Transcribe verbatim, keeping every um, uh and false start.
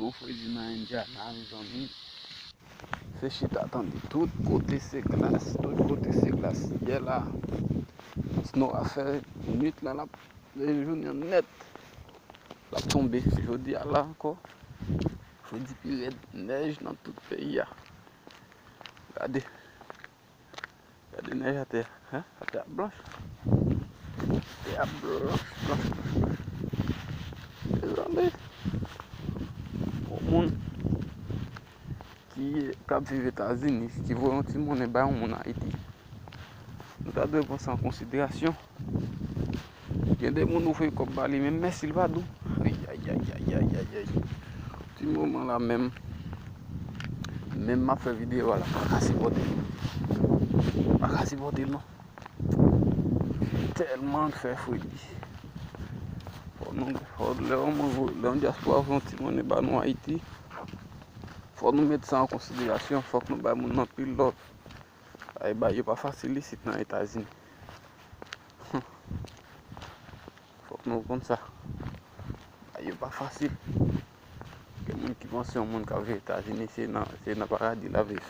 Bon fredi nan Indiana, mezanmi. Se chita tande. Tout kote se glas. Tout kote se glas. Yè la, snow a fè nwit la, l ap, jounen an nèt. L ap tonbe. Jodi a la ankò, fredi pi rèd. Nèj nan tout peyi a. Gade. Gade nèj atè a, hein? Atè a blanch. Atè a blanch, blanch, blanch, blanch. Mezanmi, yon moun ki, k ap viv Etazini, ki voye yon ti monnen bay yon moun Ayiti, nou ta dwe pran sa an konsiderasyon. Gen de moun ou voye kòb ba li, menm mèsi l pa di w. Ayayayayayay. Ti moman la menm, menm m ap fè videyo a la, m pa ka sipòte l. M pa ka sipòte l non. Tèlman l fè fredi. Fò nou, fò lè yon moun, lè yon dyaspora voye yon ti monnen ba nou Ayiti, fò nou met sa an konsiderasyon, fòk nou bay moun nan pil love. Ay, bagay yo pa fasil isit nan Etazini. Fòk nou konn sa. Bagay yo pa fasil. Gen moun ki panse yon moun k ap viv Etazini, se nan, se nan paradi l ap viv.